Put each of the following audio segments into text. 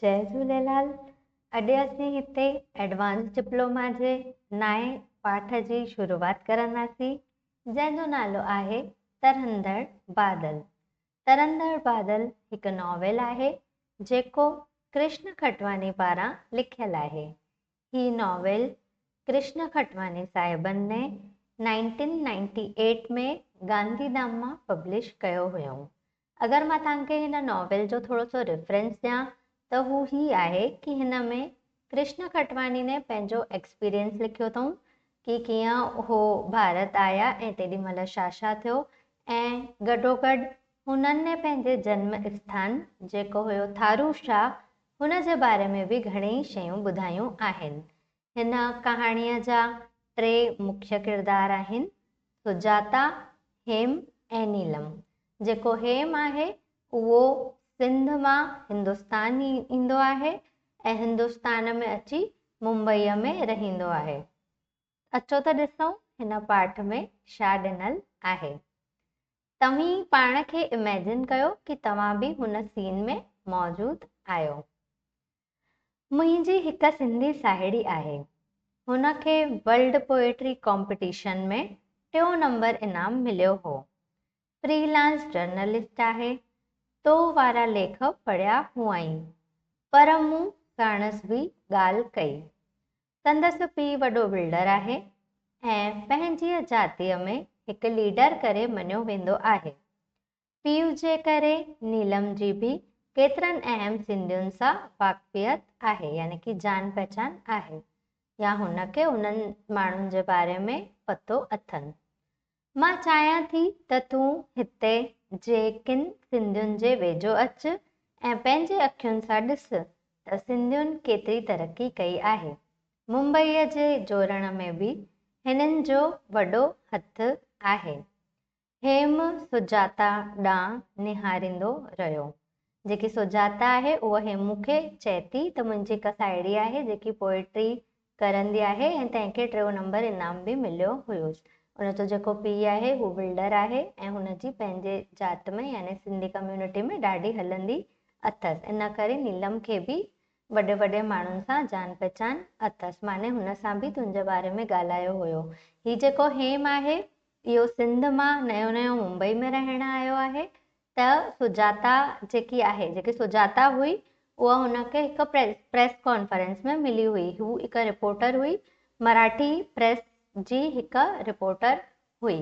جئي جهوليلال اڄ اسين هتي ايڊوانس ڊپلوما جي نائين پاٺ جي شروعات ڪرنداسين جنهن جو نالو آهي ترندڙ بادل. ترندڙ بادل هڪ ناول آهي جيڪو ڪرشن کٽواڻي پاران لکيل آهي. هي ناول ڪرشن کٽواڻي صاحبن ني 1998 ۾ گانڌيڌام مان پبلش ڪيو هيائون. اگر مان توهان کي هن ناول جو ٿورو سو ريفرنس ڏيان ته هو هي آهي ڪي هن ۾ ڪرشن کٽواڻي ني پنهنجو ايڪسپيرينس لکيو اٿئون ڪي ڪيئن هو ڀارت آيا ۽ تيڏي مهل ڇا ڇا ٿيو ۽ گڏوگڏ هنن ني پنهنجي جنم اسٿان جيڪو هيو ٿارو شاهه هن جي باري ۾ به گهڻيئي شيون ٻڌايون آهن. هن ڪهاڻيء جا ٽي مکيه ڪردار آهن، سجاتا، هيم ۽ نيلم. جيڪو هيم آهي، اهو سنڌ مان هندستان ايندو آهي ۽ هندستان ۾ اچي ممبئيء ۾ رهندو آهي. اچو ته ڏسون هن پاٺ ۾ ڇا ڏنل آهي. توهين پاڻ کي اميجن ڪيو ڪي توهان به هن سين ۾ موجود آهيو. منهنجي هڪ سنڌي ساهيڙي آهي. هن کي ورلڊ پوئٽري ڪامپٽيشن ۾ ٽيون نمبر انعام مليو هو. فري لانس جرنلسٽ آهي. تو وارا ليک پڙهيا هئائين. پر مون ساڻس به ڳالهه ڪئي. سندس پيء وڏو بلڊر آهي ۽ پنهنجيء جاتيء ۾ هڪ ليڊر ڪري مڃيو ويندو آهي. پيء جي ڪري نيلم جي به ڪيترن اهم سنڌين سان واقفيت آهي يعني ڪي جان پهچان آهي يا هن کي انهن ماڻهن جي باري ۾ پتو اٿن. مان چاهيان ٿي ته تون هتي جي ڪن سنڌين جي ويجهو اچ ۽ پنهنجي اکين سان ڏس ته سنڌين ڪيتري ترقي ڪئي آهي. ممبئيء جي جوڙڻ ۾ به هنن جو وڏو هٿ آهي. هيم سجاتا ڏانهن نهاريندو رهيو. جيڪي سجاتا آهي اها هيمون کي چئي ٿي ته منهنجي هڪ ساهيڙي آهي جيڪي پوئٽري ڪرندي آهي ۽ تنهن کي ٽيون نمبر انعام به مليو هيس. ان جو جيڪو پيء آهي هو بلڊر آهي ۽ هن جي پنهنجي ذات ۾ يعني سنڌي ڪميونٽي ۾ ڏاڍي هلندي اٿس. ان ڪري نيلم کي به وڏي وڏي ماڻهن سان جان پهچان اٿس. معني هن سان به تنهنجي باري ۾ ڳالهايو هيو. هي جيڪو هيم آهي اهو سنڌ مان نيو نيو ممبئي ۾ رهڻ آيو آهي ته سجاتا جيڪي آهي جيڪي سجاتا هئي اها هن کي هڪ پريس ڪانفرنس ۾ ملي هئي هو هڪ رپورٽر هئي مراٺي پريس جي هڪ رپورٽر هئي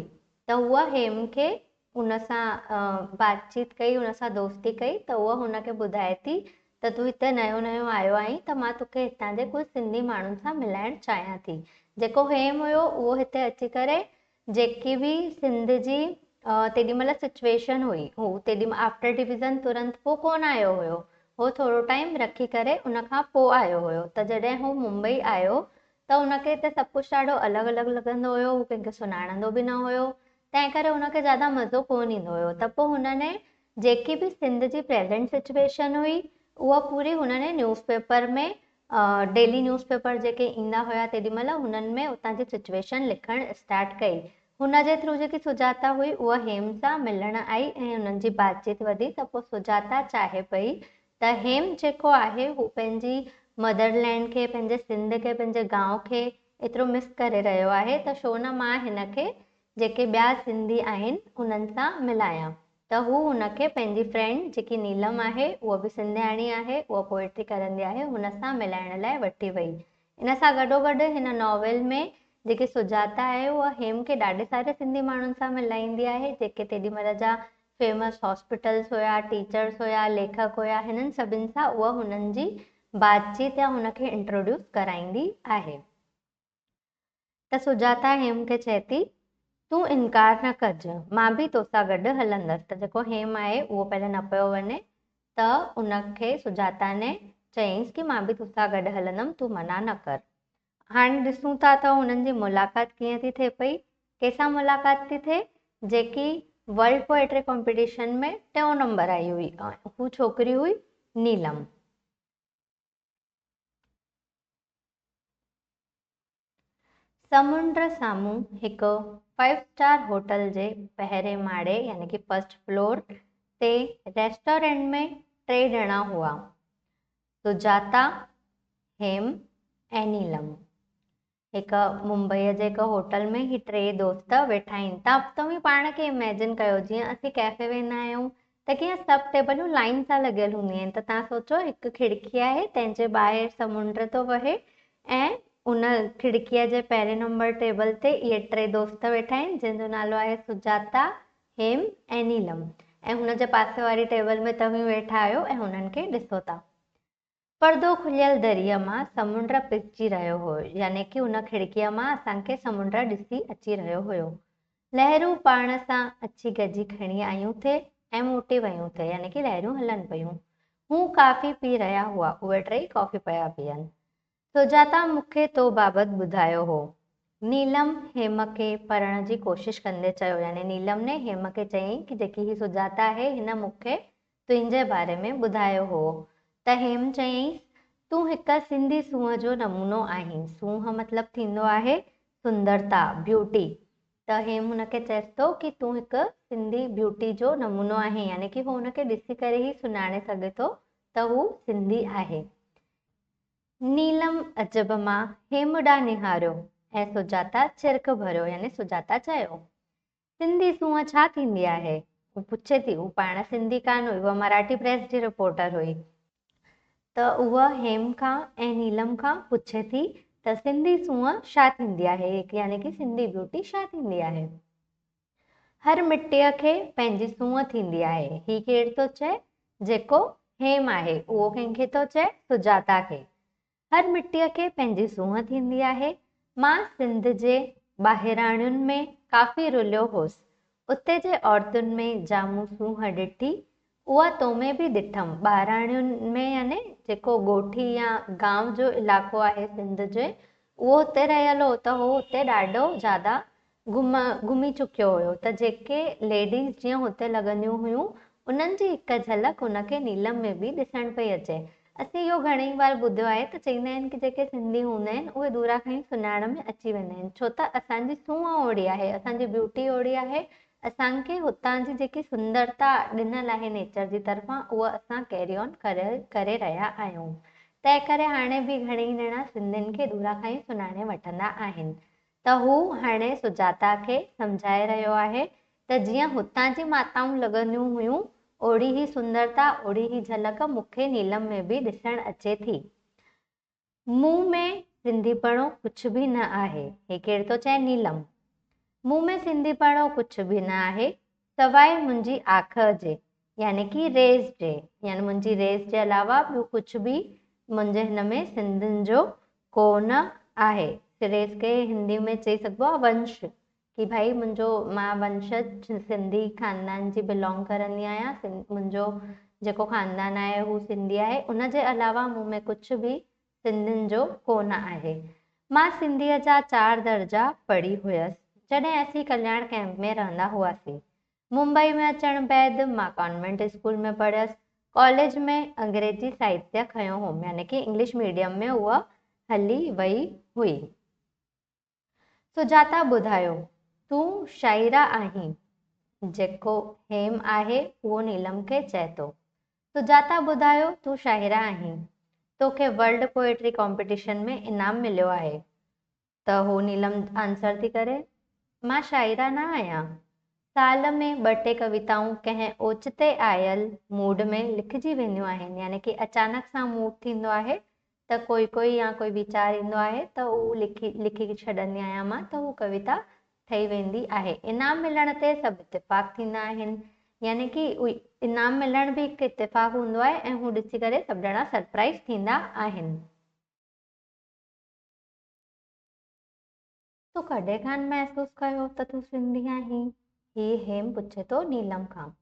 ته هوء هيم کي ان سان بات چيت ڪئي ان سان دوستي ڪئي ته هوء هن کي ٻڌائي ٿي ته تون هتي نيو نيو آيو آهين ته مان توکي هتان جي ڪجهه سنڌي ماڻهن سان ملائڻ چاهيان ٿي. جيڪو هيم هيو اهو هتي اچي ڪري جيڪي به سنڌ جي تيڏي مهل سچويشن هئي هو تيڏي مهل آفٽر ڊويزن ترنت پوء ڪونه آيو هيو هو ٿورو ٽائيم رکي ڪري ان کان پوء آيو هيو ته جڏهن هو ممبئي آيو ته هن کي هتي سڀ ڪجهه ڏاڍو الڳ الڳ لڳندو هيو هو ڪنهن کي سڃاڻندو به نه هيو تنهن ڪري هن کي زياده مزو ڪونه ايندو هيو ته پوء هن جيڪي به سنڌ جي پريزنٽ سچويشن هئي اها پوري هنن news paper ۾ daily news paper جيڪي ايندا هيا تيڏي مهل هنن ۾ اتان جي سچويشن لکڻ اسٽارٽ ڪئي. هن جي ٿرو جيڪي سجاتا هئي اها هيم سان ملڻ آئي ۽ هنن جي بات چيت وڌي ته پوء سجاتا چاهي پئي ته هيم جيڪو آهي هو پنهنجي مدر لينڊ کي پنهنجي سنڌ کي پنهنجي گانء کي ايترو مس ڪري رهيو آهي ته ڇو نه مان هن کي جيڪي ٻيا سنڌي آهن انهن سان ملايان. ته هو هن کي پنهنجي فرينڊ جيڪي نيلم آهي اها به سنڌياڻي آهي اها پوئٽري ڪرندي آهي هن سان ملائڻ لاء وٺي وئي. ان سان گڏوگڏ هن ناول ۾ جيڪي سجاتا آهي اها هيم کي ڏاڍي ساري سنڌي ماڻهن سان ملائيندي آهي جيڪي تيڏي مهل جا فيمس هاسپيٽلس هيا، ٽيچرس هيا، ليکڪ هيا هنن سڀن سان اها هنن جي بات چيت يا هن کي انٽروڊيوس ڪرائيندي آهي. ته سجاتا هيم کي چئي ٿي، تون انڪار نه ڪج، مان به توسان گڏ هلندس. ته جيڪو هيم آهي اهو پهلي نه پيو وڃي ته ان کي سجاتا ني چيائينس ڪي مان به توسان گڏ هلندم تون منع نه ڪر. هاڻي ڏسون ٿا ته هنن جي ملاقات ڪيئن ٿي ٿئي پئي. ڪنهن سان ملاقات ٿي ٿئي؟ جيڪي ورلڊ پوئٽري ڪامپيٽيشن ۾ ٽيون نمبر آئي هئي ۽ هو ڇوڪري هئي نيلم. سمنڊ سامهون هڪ فائيو اسٽار هوٽل جي پهرين ماڙي يعني ڪي فرسٽ فلور تي ريسٽورنٽ ۾ ٽي ڄڻا هئا. سجاتا، هيم ۽ نيلم. هڪ ممبئيء جي هڪ هوٽل ۾ هي ٽي دوست ويٺا آهن. توهين پاڻ کي اميجن ڪيو جيئن اسين ڪيفي ويندا آهيون ته ڪيئن سڀ ٽيبلون لائن سان لڳل هونديون آهن ته توهان سوچو هڪ کڙڪي آهي تنهن جي ٻاهر سمنڊ ٿو وهي ۽ ان کڙڪيء جي پهرين نمبر ٽيبل تي اهي ٽي دوست ويٺا آهن جنهن جو نالو آهي سجاتا، هيم ۽ نيلم ۽ هن جي پاسي واري ٽيبل ۾ توهين ويٺا آهيو ۽ هنن کي ڏسو ٿا. پردو کليل دريء مان سمنڊ پسجي رهيو هو، يعني ڪي ان کڙڪيء مان اسان کي سمنڊ ڏسي اچي رهيو هيو. لهرون پاڻ سان اڇي گجي کڻي آيون ٿي ۽ موٽي ويون ٿي، يعني ڪي لهرون هلن پيون. هو ڪافي پي رهيا هئا، اهي ٽيئي ڪافي پيا پيئن. سجاتا مون کي تو بابت ٻڌايو هو. نيلم هيم کي پڙهڻ جي ڪوشش ڪندي چيو، يعني نيلم ني هيم کي چيائين ڪي جيڪي هي سجاتا آهي هن مون کي تنهنجي باري ۾ ٻڌايو هئو ته هيم چيائينس، تون هڪ سنڌي سونهن جو نمونو آهين. سونهن مطلب ٿيندو آهي سندرتا، Beauty، ته هيم هن کي چيس ٿو ڪي تون هڪ سنڌي بيوٽي جو نمونو آهين يعني ڪي هو هن کي ڏسي ڪري ئي سڃاڻي سگهي ٿو ته هو سنڌي آهي. نيلم عجب مان هيم ڏانهن نهاريو ۽ سجاتا ڇرڪ ڀريو يعني سجاتا چيو. سنڌي سونهن ڇا ٿيندي آهي؟ هو پڇي ٿي. هو پاڻ سنڌي ڪانه هئي، هوء مراٺي پريس جي رپورٽر هئي. ته هوء هيم کان ۽ نيلم کان پڇي ٿي ته سنڌي سونهن ڇا ٿيندي آهي؟ يعني ڪي سنڌي بيوٽي ڇا ٿيندي آهي؟ هر مٽيء کي پنهنجي سونهن ٿيندي آهي. هي ڪير ٿو چئي؟ جيڪو هيم آهي، اهو ڪنهن کي ٿو چئي؟ سجاتا کي. هر مٽيء کي پنهنجي سونهن ٿيندي آهي. مان سنڌ جي ٻاهراڻين ۾ ڪافي رليو هوس. اتي جي عورتن ۾ جا مون سونهن ڏٺي، اها تو ۾ به ڏٺم. ٻاهراڻين ۾ يعني جيڪو ڳوٺي يا گانء جو علائقو آهي سنڌ جي، اهو اتي رهيل هو ته هو اتي ڏاڍو زياده گهم گهمي چڪيو هيو ته جيڪي ليڊيز جيئن هتي لڳنديون هيون انهن جي هڪ جهلڪ هن کي نيلم ۾ به ڏسڻ پئي اچي. اسين اهو گهڻي ئي بار ٻڌيو آهي ته چئيندا آهن ڪي جيڪي سنڌي هوندا آهن اهي دورا کان ئي سڃاڻ ۾ اچي ويندا آهن ڇو ته اسان جي سونهن اوڙي آهي اسان جي بيوٽي اوڙي آهي اسان کي هتان جي جيڪي سندرتا ڏنل آهي نيچر جي طرفان اها اسان ڪيري آن ڪري رهيا آهيون تنهن ڪري هاڻي به گهڻي ئي ڄڻا سنڌين کي دورا کان ئي سڃاڻي وٺندا آهن. ته هو هاڻي سجاتا کي سمجهائي رهيو آهي ته جيئن هتان جي ماتائون لڳنديون هيون، اوڙي ئي سندرتا، اوڙي ئي جهلڪ مون کي نيلم ۾ به ڏسڻ اچي ٿي. مون ۾ سنڌيپڻو ڪجهه به نه آهي. هي ڪير ٿو چئي؟ نيلم. مون ۾ سنڌيپڻو ڪجهه به نه آهي، سواء منهنجي آکهه جي، يعني ڪي ريس جي، يعني منهنجي ريس جي علاوه ٻيو ڪجهه به منهنجي هن ۾ سنڌين جو ڪو نه آهي. ريس کي هندي ۾ چئي سگهبو آهي ونش، ڪي ڀائي منهنجو مان ونشج سنڌي خاندان جي بلانگ ڪرندي آهيان، منهنجو جيڪو خاندان آهي هو سنڌي آهي، ان جي علاوه مون ۾ ڪجهه به سنڌين جو ڪو نه آهي. مان سنڌيء جا چار درجا پڙهي هيس، جڏهن اسين ڪلياڻ ڪئمپ ۾ رهندا هئاسين. ممبئي ۾ اچڻ بعد مان ڪانوينٽ اسڪول ۾ پڙهيس. ڪاليج ۾ انگريزي ساهتيه کنيو هوم، يعني ڪي انگلش ميڊيم ۾ هوء هلي وئي هئي. سجاتا ٻڌايو، تون شاعره آهين؟ جيڪو هيم آهي اهو نيلم کي چئي ٿو. سجاتا ٻڌايو، تون شاعره آهين؟ توکي ورلڊ پوئٽري ڪامپيٽيشن ۾ انعام مليو آهي. ته هو نيلم آنسر ٿي ڪري، مان شاعره نه آهيان. سال ۾ ٻه ٽي ڪويتائون ڪنهن اوچتي آيل موڊ ۾ لکجي وينديون آهن يعني ڪي اچانڪ سان موڊ ٿيندو آهي ته ڪوئي ڪوئي يا ڪوئي ويچار ايندو آهي ته اهو لکي لکي ڇڏندي آهيان مان ته هو ڪويتا ٺهي ويندي آهي. انعام ملڻ تي سڀ اتفاق ٿيندا آهن يعني ڪي انعام ملڻ به هڪ اتفاق هوندو آهي ۽ هو ڏسي ڪري سڀ ڄڻا سرپرائز ٿيندا آهن. تو ڪڏهن ڪانه محسوس ڪيو ته تون سنڌي آهين؟ هي هيم پڇي ٿو نيلم کان.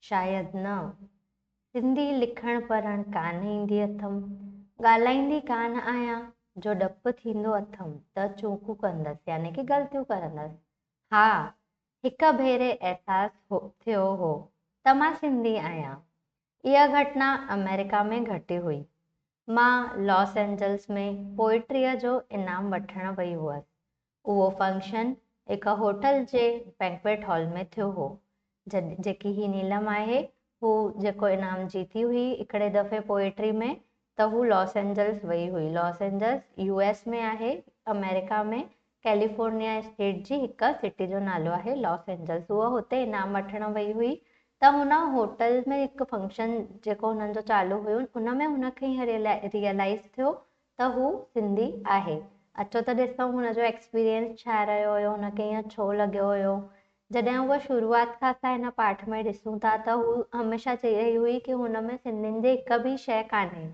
شايد نه. سنڌي لکڻ پڙهڻ ڪانه ايندي اٿم. ڳالهائيندي ڪانه آهيان جو ڊپ ٿيندو اٿم ته چونڪون ڪندس يعني ڪي غلطيون ڪرندس. ها، هڪ ڀيري احساس ٿيو هو ته مان سنڌي آهيان. اها گهٽنا آمريڪا ۾ گهٽي هئي. مان لاس اينجلس ۾ پوئٽريء جو انعام وٺڻ وئي هئس. اهو فنڪشن هڪ هوٽل جي بينڪويٽ هال ۾ ٿيو هو. جيڪي هي نيلم آهي، هو جيڪو انعام جيتي هئي هڪڙي دفعي پوئٽري ۾ ته هو لاس اينجلس وئي هئي. لاس اينجلس يو ايس ۾ آهي، آمريڪا ۾ ڪيليفورنيا اسٽيٽ جي هڪ سٽي جو نالو آهي لاس اينجلس. هوء هتي انعام وٺڻ وئي هئي ته هن هوٽل ۾ هڪ فنڪشن جيڪو هنن جو چالو هيو ان ۾ هن کي ائين ريئلائيز ٿيو ته هو سنڌي آهي. اچو ته ڏسون هن جو ايڪسپيرينس ڇا رهيو هيو، هن کي ائين ڇو لڳيو هيو. جڏهن هوء شروعات کان اسان هن پاٺ ۾ ڏسون ٿا ته هو هميشه چئي رهي هئي ڪي هن ۾ سنڌين جي هڪ به شيء ڪانهي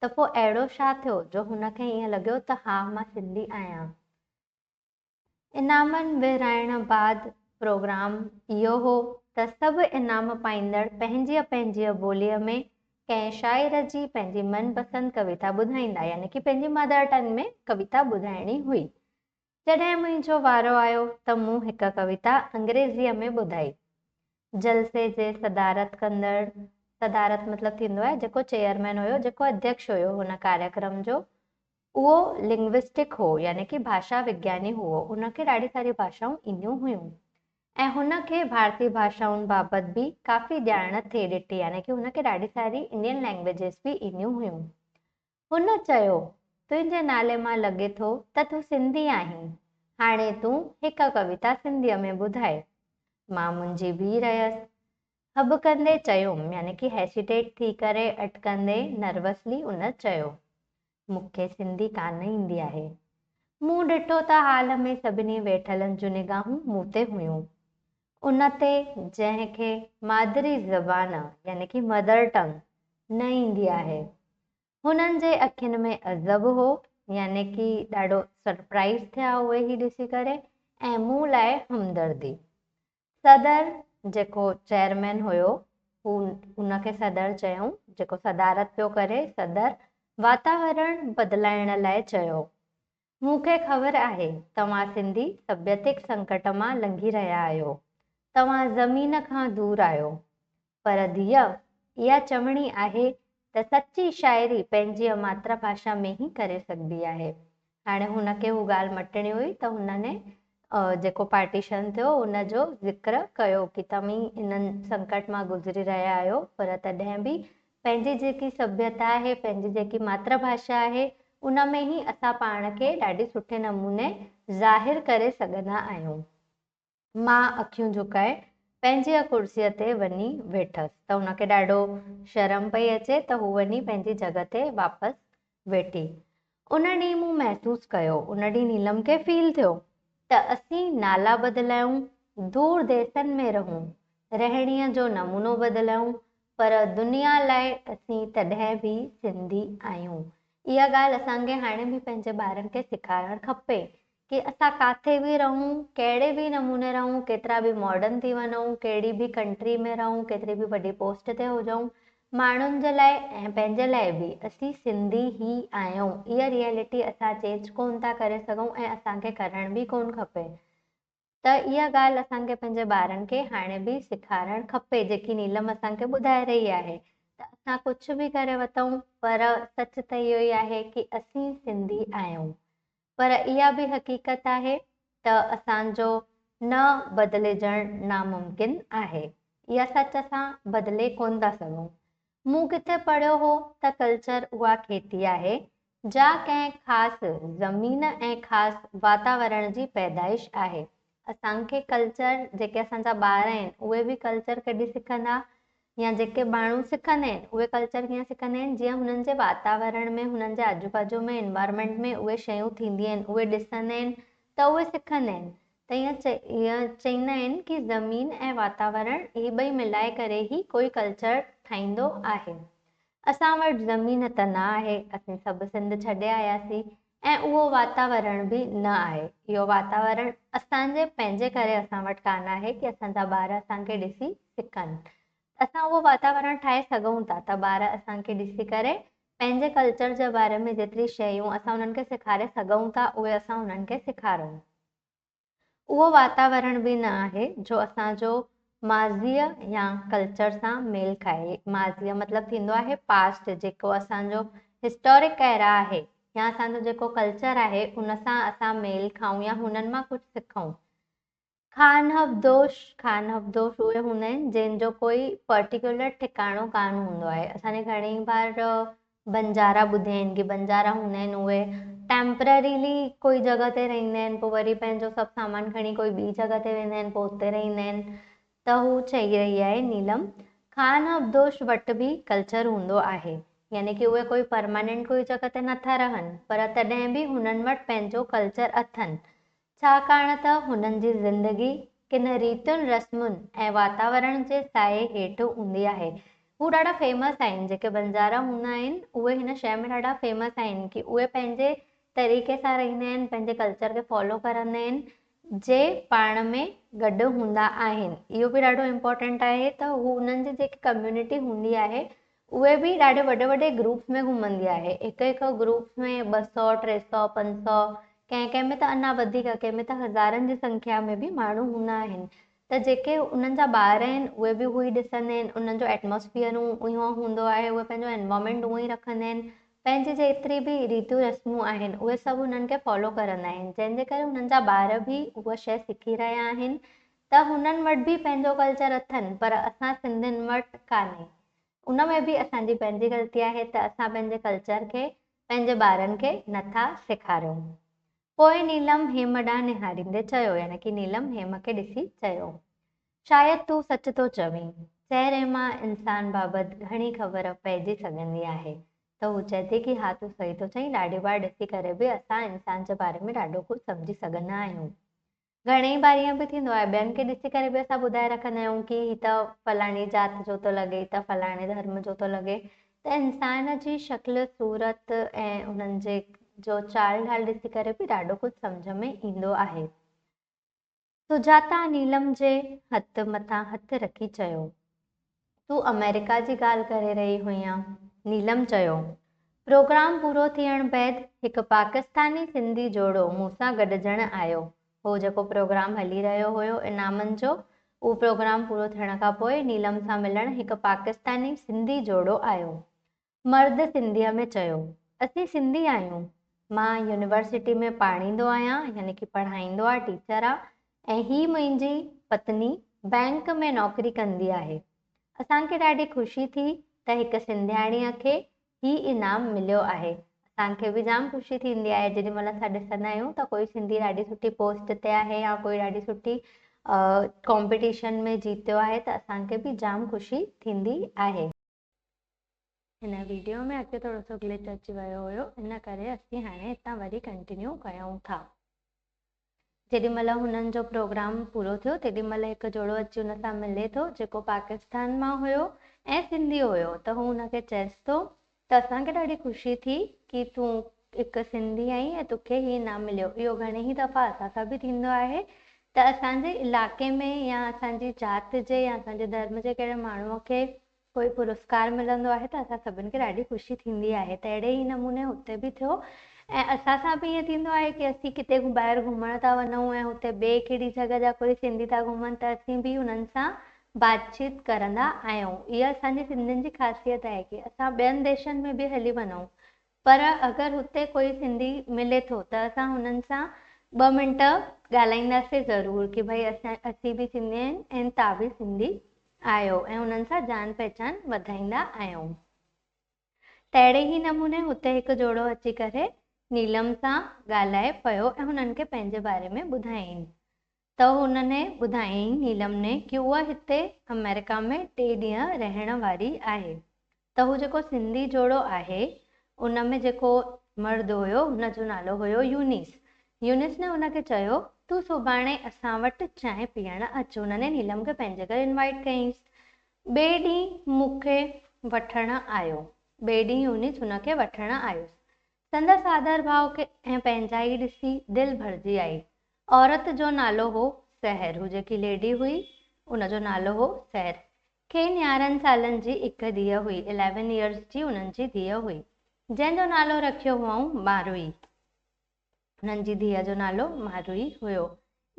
ته پوء اهڙو ڇا ٿيو جو هن کي ائين لڳيو ته ها مان سنڌي آهيان. انعامن ورهائڻ بعد پروگرام اهو هو ته سڀ انعام پائيندڙ پنهنجيء پنهنجيء ٻوليء ۾ ڪنهن شاعر جي پنهنجي من پسند ڪويتا ٻڌائيندا يعني ڪي پنهنجي مدر ٽنگ ۾ ڪويتا ٻڌائڻي هئي. جڏهن منهنجو وارو آيو ته مون هڪ ڪويتا انگريزيء ۾ ٻڌائي. جلسي جي صدارت ڪندڙ، صدارت مطلب ٿيندو آهي جيڪو چيئرمين هيو، جيڪو اڌيڪش هيو هن ڪاريڪرم جو، اهو لنگوسٽڪ هو يعني ڪي ڀاشا وگياني هئو، ان کي ڏاڍي ساري ڀاشائون اينديون هيون ۽ هن کي ڀارتي ڀاشائن بابت به ڪافي ڄاڻ ٿي ڏٺي يعني ڪي هن کي ڏاڍي ساري انڊين لينگويجز به اينديون هيون. هن چيو، تنهنجي نالي مان لڳي ٿو ته تون سنڌي آهين. هاڻي تون هڪ ڪويتا سنڌيء ۾ ٻڌاء. مان منجهي بيهي رهيس. هٻڪندي چيم، يعني ڪي هيسيٽيٽ ٿي ڪري اٽڪندي نروسلي ان چيو، مون کي سنڌي ڪانه ايندي آهي. مون ڏٺو ته هال ۾ سڀني ويٺلن جون نگاهون مون تي هيون. ان تي جنهن کي مادري زبان يعني ڪي مدر ٽنگ نه ايندي آهي. هنن جي اکين ۾ عجب هو، يعني ڪي ڏاڍو سرپرائيز ٿيا اهي هي ڏسي ڪري ۽ مون لاء همدردي. صدر جيڪو چيئرمين هيو، هو ان کي صدر چيائون، جيڪو صدارت پيو ڪري، صدر واتاورڻ بدلائڻ لاء چيو، مون کي خبر آهي توهان سنڌي سڀيتڪ سنڪٽ مان لنگهي رهيا آهيو، توهان زمين کان دور آهيو، پر ڌيء، اها چوڻي آهي ته سچي شاعري پنهنجيء ماتر ڀاشا ۾ ئي ڪري سگهبي آهي. هاڻي هن کي هو ڳالهه مٽڻي هئي ته هن جيڪو پارٽيشن ٿيو ان جو ذڪر ڪيو ڪي توهين انهن سنڪٽ مان گذري رهيا آهيو پر تڏهن به پنهنجي جيڪي سڀيتا آهي، پنهنجي جيڪي ماتر ڀاشا آهي ان ۾ ئي اسان پاڻ کي ڏاڍي سٺي نموني ظاهر ڪري سگهندا آهيون. مان اکيون جهڪائي پنهنجيء ڪرسيء تي وڃي ويٺس ته هن کي ڏاڍو شرم پئي اچي ته هو وڃي پنهنجي جڳهه تي واپس ويٺي. ان ڏينهن مون محسوس ڪيو، ان ڏينهن نيلم کي فيل ٿيو ته اسين نالا بدلايون، دور ديسن ۾ رهون، رهڻيء جو نمونو بدلايون، پر دنيا لاء اسين تڏهن به سنڌي آهيون. اها ڳالهه اسان کي هاڻي به پنهنجي ٻارن کي سيکارڻ کپي ڪي اسان ڪاٿي به رهون، ڪهڙي به نموني رهون، ڪيترا به ماڊرن ٿي وڃون، ڪهڙي به ڪنٽري ۾ رهون، ڪيتري به وڏي پوسٽ تي هجون، ماڻهن جي لاء ۽ پنهنجي لاء به اسين سنڌي ئي آهيون. اها ريئلٽي اسان چينج ڪونه ٿا ڪري سگهون ۽ اسان کي ڪرڻ به ڪونه کپي. ته اها ڳالهه اسان کي پنهنجي ٻارن کي هاڻي به سيکارڻ کپي جيڪي نيلم اسان کي ٻڌائي رهي آهي ته اسان ڪجهه به ڪري وتون پر سچ ته اهو ئي آهي ڪي اسين سنڌي آهيون. پر اها به حقيقت آهي ته اسان جو نه بدلجڻ ناممڪن آهي. اها سچ اسان بدلي ڪونه ٿا سگهون. مون ڪٿي پڙهيو هو ته ڪلچر اها کيتي آهي، جا ڪنهن خاص زمين ۽ خاص واتاورڻ جي پيدائش آهي. اسان کي ڪلچر جيڪي اسان جا ٻار آهن اهي به ڪلچر ڪڏهن سکندا يا جيڪي ماڻهو سکندا آهن اهي ڪلچر ڪيئن سکندا آهن جيئن هنن جي واتاورڻ ۾ هنن جي آجو باجو ۾ انوائرمينٽ ۾ اهي شيون ٿينديون آهن اهي ڏسندا آهن ته اهي سکندا آهن ته ائين چئيندا آهن ڪي زمين ۽ واتاورڻ هي ٻئي ملائي ڪري ئي ڪوئي ڪلچر ٺاهيندو آهي. اسان وٽ زمين ته نه آهي، اسين سڀ سنڌ ڇڏي آياسين ۽ اهو واتاورڻ به نه آهي. اهو واتاورڻ اسان جي پنهنجي ڪري اسان وٽ ڪانه آهي ڪي اسان جا ٻار اسان کي ڏسي سکن. اسان اهو واتاورڻ ٺاهي سگهون ٿا ته ٻار اسان کي ڏسي ڪري پنهنجي ڪلچر جي باري ۾ جيتري شيون اسان انهن کي سيکاري سگهون ٿا اهي اسان انهن کي سيکارون. اهو واتاورڻ به نه آهي جو اسان جو ماضيء يا ڪلچر سان ميل کائي. ماضيء مطلب ٿيندو آهي پاسٽ جيڪو اسان جو هسٽارڪ ايرا آهي يا اسان جو جيڪو ڪلچر آهي ان سان اسان ميل کائون يا هنن مان ڪجهه سکون. خانهبدوش، خانهبدوش اهي هوندا آهن جن جو ڪوئي پرٽيڪيولر ٺڪاڻو ڪانه هوندو آهي. اسان جي گهڻي بار بنجارا ٻڌيا آهن ڪي بنجارا هوندا آهن اهي ٽيمپرريلي ڪوئي جڳهه تي رهندا آهن پوء وري پنهنجو سڀ سامان کڻي ڪوئي ٻي جڳهه تي ويندا آهن پوء اتي رهندا آهن ته هو چئي رهي آهي نيلم خان ابدوش وٽ به ڪلچر هوندو آهي يعني ڪي اهي ڪوئي پرماننٽ ڪوئي جڳهه تي نٿا رهن پر تڏهن به هنن وٽ پنهنجو ڪلچر اٿن ڇاڪاڻ ته هنن جي زندگي ڪن ريتن رسمن ۽ واتاورڻ جي سايي هيٺ هوندي آهي. هو ڏاڍا فيمس آهن، جيڪي بنجارا هوندا آهن اهي هن شيء ۾ ڏاڍا فيمس آهن ڪي اهي پنهنجي طريقي سان رهندا آهن، پنهنجي ڪلچر کي فالو ڪرندا آهن، جي پاڻ ۾ گڏ هوندا آهن. اهو به ڏاڍو امپورٽنٽ آهي ته هو انهن جي جيڪي ڪميونٽي هوندي آهي اهي به ڏاڍي وڏي وڏي گروپس ۾ گهمندي آهي. هڪ هڪ گروپس ۾ 200، 300، 500، ڪنهن ڪنهن ۾ ته اڃا وڌيڪ ڪنهن ۾ ته هزارن جي سنکيا ۾ به ماڻهو هوندا آهن ته جيڪي انهن جا ٻار آهن اهي به اهو ئي ڏسندا آهن انهن جو ايٽماسفيئر اهو هوندو آهي اهي پنهنجو انوائرمينٽ اهو ئي رکندا آهن پنهنجي جيتري به ريتيون رسمون آهن اهي سڀ انهن کي فالو ڪرندا آهن جنهن جي ڪري انهن جا ٻار به اها شيء سکي رهيا آهن ته هنن وٽ به پنهنجو ڪلچر اٿن پر اسان سنڌين وٽ ڪانهي. ان ۾ به اسان جي پنهنجي غلطي آهي ته اسان پنهنجي ڪلچر کي پنهنجي ٻارن کي نه ٿا سيکاريون. پوء نيلم هيم ڏانهن نهاريندي چيو يعني ڪي نيلم هيم کي ڏسي چيو. شايد تون سچ ٿو چوين. چهري مان انسان بابت گهڻي خبر پئجي سگهندي آهي. ته هو چئي ٿي ڪي ها تون صحيح ٿو چئين ڏاڍي بار ڏسي ڪري به اسان انسان جي باري ۾ ڏاڍو ڪجهه سمجهي سگهندا آهيون. گهڻي ئي بار ائين به ٿيندو آهي ٻين کي ڏسي ڪري به اسان ٻڌائي رکندا آهيون ڪي هي ته فلاڻي ذات جو ٿو لڳي هي ته فلاڻي ڌرم جو ٿو لڳي ته انسان جي شڪل صورت ۽ انهن جي جو چال ڍال ڏسي ڪري به ڏاڍو ڪجهه سمجهه ۾ ايندو آهي. سجاتا نيلم جي هٿ مٿان هٿ رکي چيو. تون آمريڪا جي ڳالهه ڪري رهي هئينء؟ نيلم چيو. پروگرام پورو ٿيڻ بعد هڪ پاڪستاني سنڌي جوڙو مون سان گڏجڻ آيو هو. جيڪو پروگرام هلي رهيو هيو انعامن جو، اهو پروگرام پورو ٿيڻ کان پوء نيلم سان ملڻ هڪ پاڪستاني سنڌي جوڙو آيو. مرد سنڌيء ۾ چيو، اسين سنڌي آهيون. مان يونيورسٽي ۾ پاڙهيندو آهيان يعني ڪي پڙهائيندو آ، ٽيچر آ ۽ هي منهنجي پتني بئنڪ ۾ نوڪري ڪندي آهي. اسان کي ڏاڍي خوشي ٿي ته هڪ سنڌياڻيء کي هي انعام مليو آهي. اسان کي به جام خوشي ٿيندي آهي جيڏي مهل اسان ڏسندا آهيون ته ڪوئي سنڌي ڏاڍي سٺي پوسٽ تي آهي يا ڪوئي ڏاڍي سٺي ڪامپيٽيشن ۾ جيتيو آهي ته اسان کي به جام خوشي ٿيندي آهي. هن ويڊيو ۾ اڳتي ٿورو سو گلچ اچي ويو هيو ان ڪري اسين هاڻي هتان وري ڪنٽينيو ڪيون ٿا. جيڏي مهل هنن جو پروگرام پورو ٿيو تيڏي مهل هڪ جوڙو اچي ان سان ملي ٿو جيڪو پاڪستان مان هيو ۽ سنڌي هيو ته هو ان کي چيس ٿو ته اسان کي ڏاڍي خوشي ٿي ڪي تون هڪ سنڌي آهين ۽ توکي هي انعام مليو اهو گهڻي ئي دفعا اسان سان به ٿيندو آهي ته اسان جي علائقي ۾ يا اسان جي ذات جي يا اسان جي ڌرم جي ڪهڙي ماڻهو کي ڪوئي پرسڪار ملندو آهي ته اسان سڀن کي ڏاڍي خوشي ٿيندي آهي ته اهڙي ئي نموني هتي به ٿيو ۽ اسان سان به ائين ٿيندو آهي ڪي اسين ڪٿي ٻاهر گهمڻ ٿا وڃون ۽ هتي ٻئي ڪهڙي جڳهه جا ڪوئي سنڌي ٿا گهمن ته اسين به انهن سان بات چيت ڪرندا آهيون اها اسان جي سنڌين جي خاصيت آهي ڪي اسان ٻين ديشن ۾ به هلي وڃون پر اگر هتي ڪوئي سنڌي ملي ٿو ته اسان هنن سان ٻه منٽ ڳالهائينداسين ضرور ڪي ڀئي اسان اسين به سنڌي آهن ۽ توهان به سنڌي آهيو ۽ هنن سان جان پهچان وڌائيندا آهيون. تهڙي ئي نموني هتي هڪ جوڙو اچي ڪري نيلم سان ڳالهائي پيو ۽ هنن کي پنهنجي باري ۾ ٻڌايائين ته هنن ٻڌايائين نيلم ني ڪي اها هتي آمريڪا ۾ ٽي ڏينهن رهڻ واري آهي ته هو جيڪو سنڌي جوڙو آهي ان ۾ جيڪو مرد هيو ان جو نالو هيو يونيس. يونيس ني ان کي چيو تون سڀاڻي اسان وٽ چانهه پيئڻ اچ. هن ني نيلم کي پنهنجي گهر انوائيٽ ڪيائينس. ٻئي ڏينهن مون کي وٺڻ آيو. ٻئي ڏينهن يونيس هن کي وٺڻ آيس. سندس آڌر ڀاء کي ۽ پنهنجائي ڏسي دل ڀرجي آئي. عورت جو نالو هو سحر. هو جيڪي ليڊي هئي ان جو نالو هو سحر. کين 11 سالن جي هڪ ڌيء هئي. Eleven years جي انهن جي ڌيء هئي. جنهن جو نالو رکيو هئائون ماروئي. انهن جي ڌيء جو نالو ماروئي هيو.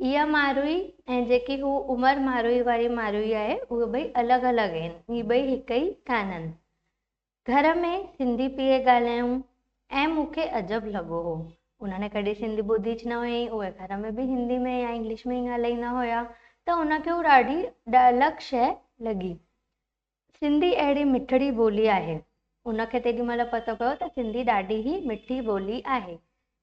اها ماروئي ۽ جيڪي هو عمر ماروئي واري ماروئي آهي اهي ٻئي الڳ الڳ آهن. اهي ٻئي هڪ ئي ڪانهن. گهر ۾ سنڌي پئي ڳالهايون ۽ مون کي عجب لڳو هو. انهن ڪڏهن سنڌي ٻڌي ئي نه هئي، اهي گهر ۾ به هندي ۾ يا انگلش ۾ ئي ڳالهائيندا هيا ته ان کي هو ڏاڍي الڳ شيء لڳي. سنڌي اهڙي مٺڙي ٻولي آهي. ان کي تيڏي مهل پتو پيو ته سنڌي ڏاڍي ئي مٺي ٻولي آهي.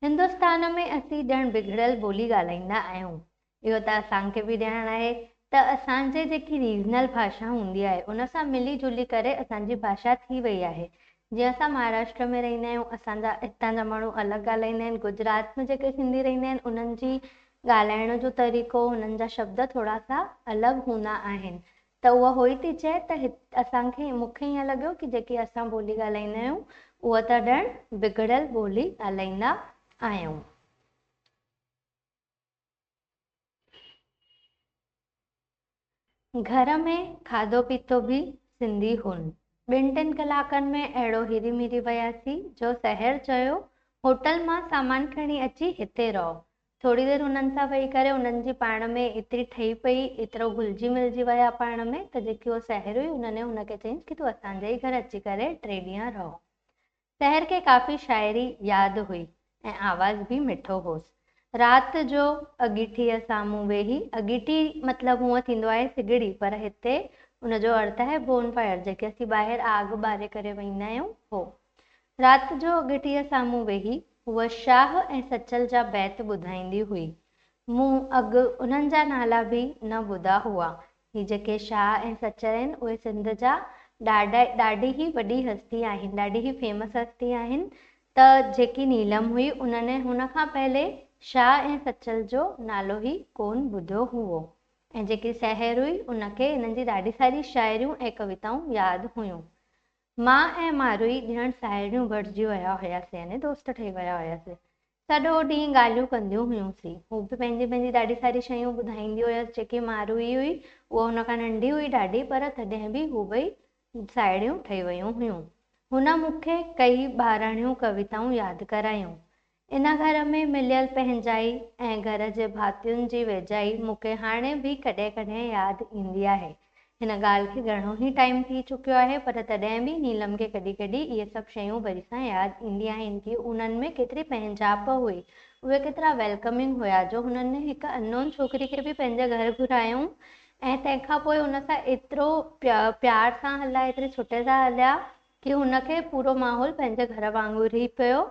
هندستان ۾ اسين ڄڻ بگڙيل ٻولي ڳالهائيندا آهيون. اهو ته اسان کي به ڄاڻ آهي ته اسان جي جيڪي ريجنل ڀاشا هوندي آهي ان سان ملي جلي ڪري اسان جي ڀاشا ٿي وئي آهي. جيئن اسان مهاراشٽر ۾ رهندا آهيون اسان جا هتان جا ماڻهو الڳ ڳالهائيندا آهن، گجرات ۾ جيڪي سنڌي رهندا آهن انهن جي ڳالهائڻ جو طريقو انهن جا شبد ٿورا سا الڳ هوندا آهن. ته اها هوئي ٿي چئي ته هت اسان کي مون کي ائين لڳيو ڪي جيڪي اسان ٻولي ڳالهائيندا آهيون اها ته ڄڻ بگڙيل ٻولي ڳالهائيندا آهيون. گهر ۾ کاڌو پيتو به سنڌي هن. ٻن ٽن ڪلاڪن ۾ اهڙو هري مري وياسين جو سحر چيو هوٽل مان سامان کڻي اچي هتي رهو. ٿوري دير هنن سان ويهي ڪري هنن جي پاڻ ۾ ايتري ٺهي پئي، ايترو گهلجي ملجي ويا پاڻ ۾ ته جيڪي هوء سحر هئي هن هن کي چيائينس ڪي تون اسان جي ئي گهر اچي ڪري ٽي ڏينهن رهو. سحر کي ڪافي شاعري ياد هئي ۽ آواز به مٺو هوس. رات جو اڳيٺيء سامهون ويهي، اڳيٺي مطلب هونء ٿيندو آهي سگڙي پر هتي ان جو ارٿ آهي بون فائر جيڪي اسين ٻاهر آگ ٻاري ڪري ويهندا آهيون هو. رات جو اڳٺيء سامهون ويهي هوء شاهه ۽ سچل جا بيت ٻڌائيندي هئي. مون اڳ انهن جا نالا به نه ٻڌا هئا. هي جيڪي شاهه ۽ سچل آهن، اهي سنڌ جا ڏاڍا ڏاڍي ئي وڏي هستي آهن، ڏاڍي ئي فيمس هستي آهن ته جيڪي نيلم هئي، انهن هن کان پهلي شاهه ۽ سچل جو نالو ئي ڪونه ٻڌو هئو ۽ جيڪي سحر هئي، ان کي انهن جي ڏاڍي ساري شاعريون ۽ ڪويتائون ياد هيون. مان ۽ ماروئي ڄڻ ساهيڙيون بڻجي ويا هياسين يعني دوست ٺهي ويا هياسين. سڄو ڏينهن ڳالهيون ڪنديون هيون سين. هو به پنهنجي پنهنجي ڏاڍي ساري شيون ٻڌائيندي هيس. جيڪي ماروئي هئي اها هن کان ننڍي هئي ڏاڍي پر تڏهن به هو ٻئي ساهيڙيون ٺهي ويون هيون. هن مون کي ڪئي ٻاراڻيون ڪويتائون ياد ڪرايون. ان گهر ۾ مليل پنهنجائي ۽ گهر جي ڀاتين جي ويجهائي مون کي هاڻي به ڪڏهن ڪڏهن ياد ايندي آهي. هن ڳالهه کي گهڻو ئي ٽائيم ٿي چڪيو آهي پر تڏهن به نيلم کي ڪڏهن ڪڏهن اهي سڀ شيون وري سان ياد ايندي آهن ڪي انهن ۾ ڪيتري پنهنجائپ هئي، اهي ڪيترا ويلڪمنگ هيا جو هنن هڪ اننون ڇوڪري کي به پنهنجي گهر گهرايائون ۽ تنهن کان پوء ان سان ايترو پيار سان هليا ايتري سٺي سان هليا ڪي هن کي پورو ماحول پنهنجي گهر وانگر ئي پيو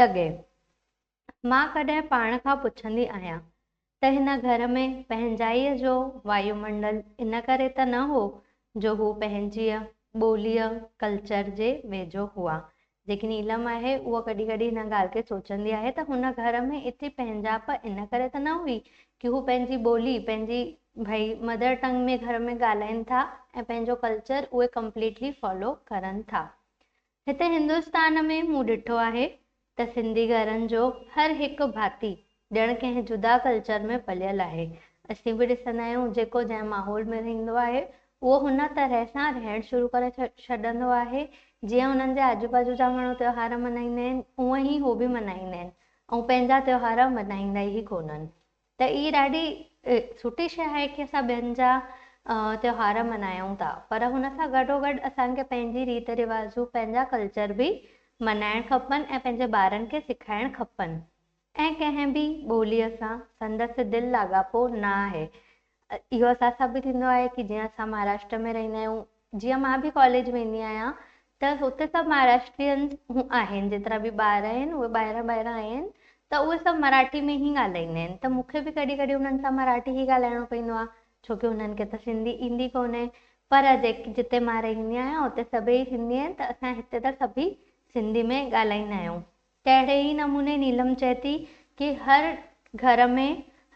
لڳي. مان ڪڏهن پاڻ کان پڇندي آهيان ته هن گهر ۾ پنهنجائيء جو وايومنڊل ان ڪري ته نه هو جو هو پنهنجيء ٻوليء، ڪلچر، جي ويجهو هئا. جيڪي نيلم آهي اها ڪڏهن ڪڏهن هن ڳالهه کي سوچندي آهي ته هن گهر ۾ ايتري پنهنجائپ ان ڪري ته نه هئي ڪي هو پنهنجي ٻولي، پنهنجي ڀئي مدر ٽنگ ۾ گهر ۾ ڳالهائين ٿا ۽ پنهنجو ڪلچر اهي ڪمپليٽلي فالو ڪرن ٿا. هتي هندستان ۾ مون ڏٺو آهي ته سنڌي گهرن جو هر هڪ ڀاتي ڄڻ ڪنهن جدا ڪلچر ۾ پليل آهي. اسين به ڏسندا آهيون جيڪو جنهن ماحول ۾ رهندو آهي اهو هن طرح سان رهڻ شروع ڪري ڇڏندو آهي جيئن هنن جي آجو باجو جا ماڻهو تيوهار ملهائيندا آهن اونئن ئي هو به ملهائيندا آهن ۽ پنهنجا تيوهار ملهائيندا ئي ڪونهن. ته هي ڏاڍي سٺي شيء آهي ڪي اسان ٻين جا تيوهار ملهايون ٿا پر هن سان گڏو گڏ اسان کي پنهنجي ريت رواجون پنهنجا ڪلچر به ملهائڻ کپن ۽ پنهنجي ٻارن کي سکائڻ کپن ۽ ڪنهن به ٻوليء سان سندس دل لاڳاپو نه آهي اهو اسان سان به ٿيندو آهي ڪي جيئن اسان مهاراشٽر ۾ رهندا آهيون جيئن مان به ڪاليج ويندي آهيان ته هتي سڀ مهاراشٽرينز آهن جيترا به ٻار آهن اهي ٻاهران ٻاهران آيا آهن ته اهي سڀ مراٺي ۾ ئي ڳالهائيندا آهن ته مون کي به ڪڏهن ڪڏهن انهن سان مراٺي ئي ڳالهائڻو پوندو آهي ڇو ڪي انهن کي ته سنڌي ايندي ڪونهي پر جيڪي جتي مان رهندي آهيان اتي سڀئي سنڌي آهن ته اسان هتي ته سڀئي سنڌي ۾ ڳالهائيندا آهيون تهڙي ئي نموني نيلم چئي ٿي ڪي هر گهر ۾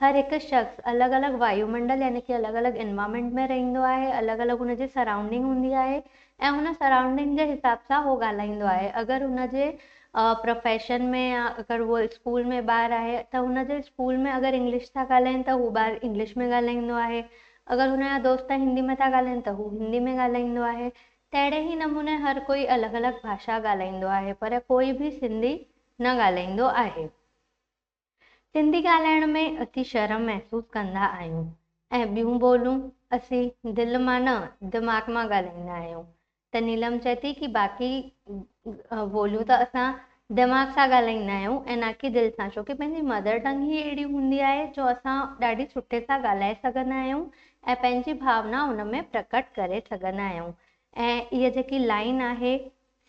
هر هڪ شخص الڳ الڳ وايومنڊل يعني ڪي الڳ الڳ انوائرمينٽ ۾ رهندو آهي، الڳ الڳ هن جي سرائونڊنگ هوندي آهي ۽ هن سرائونڊنگ جي حساب سان هو ڳالهائيندو آهي. اگر هن جي پروفيشن ۾ يا اگر هو اسڪول ۾ ٻار آهي ته هن جي اسڪول ۾ اگر انگلش ٿا ڳالهائين ته هو ٻار انگلش ۾ ڳالهائيندو آهي، اگر هن جا دوست هندي ۾ ٿا ڳالهائين ته هو هندي ۾ ڳالهائيندو آهي. تهڙي ئي نموني هر ڪوئي الڳ الڳ ڀاشا ڳالهائيندو آهي پر ڪوئي به سنڌي نه ڳالهائيندو آهي. سنڌي ڳالهائڻ ۾ اسين شرم محسوس ڪندا آهيون ۽ ٻيون ٻولون اسين دل مان نه دماغ مان ڳالهائيندا آهيون ته نيلم چئي ٿي ڪي باقي ٻوليون ته اسان دماغ سان ڳالهائيندا آهيون ۽ نه ڪي دل سان ڇو ڪي پنهنجي مدر ٽنگ ئي اهڙي هوندي آهي جو اسان ڏاڍي سٺي سان ڳالهائي سگهندا آهيون ۽ پنهنجي ڀاونا ان ۾ پرڪٽ ڪري سگهندا آهيون ۽ اها جيڪي لائن آهي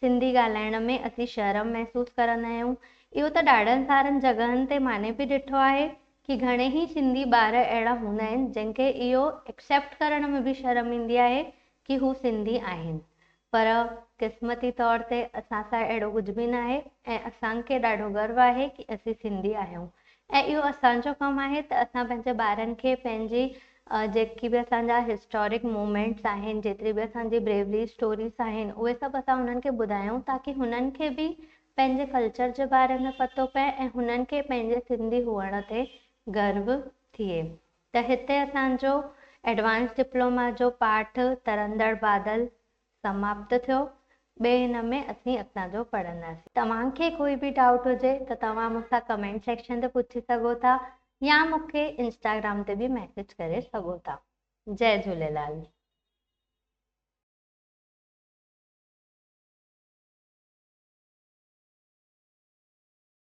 سنڌي ڳالهائڻ ۾ اسين شرم محسوس ڪرندا آهيون. اهو ته ڏاڍن سارن جڳهن تي ماني به ڏٺو آهي ڪي گهڻي ئي سنڌي ٻار اهڙا هوندا آهن جن کي اهو ايڪسيپٽ ڪرڻ ۾ به شرم ايندي آهي ڪي هو سنڌي آهن. پر قسمتي طور تي اسان سان اهڙو ڪجهه به ناهي ۽ اسان کي ڏاڍو گرو آهي ڪي اسين سنڌي آهيون ۽ اهو اسان جو ڪم آهي ته اسان پنهنجي ٻارن کي پنهنجي جيڪي به اسان جا هسٽارڪ مومينٽس آهن، جيتري به اسان جي بريوري اسٽوريز آهن، اهي سڀ اسان هنن کي ٻڌايون تاڪي هنن کي به پنهنجي ڪلچر جي باري ۾ پتو پئي ۽ هنن کي پنهنجي سنڌي هئڻ تي گرو ٿئي. ته هتي اسان جو ايڊوانس ڊپلوما جو پاٺ ترندڙ بادل سماپت ٿيو. ٻئي هن ۾ اسين اڳتان جو پڙهنداسين. توهان کي ڪوئي به ڊائوٽ هجي ته توهان مون سان ڪمينٽ سيڪشن تي پڇي سگهو ٿا يا مون کي انسٽاگرام تي به ميسيج ڪري سگهو ٿا. جئي جهوليلال.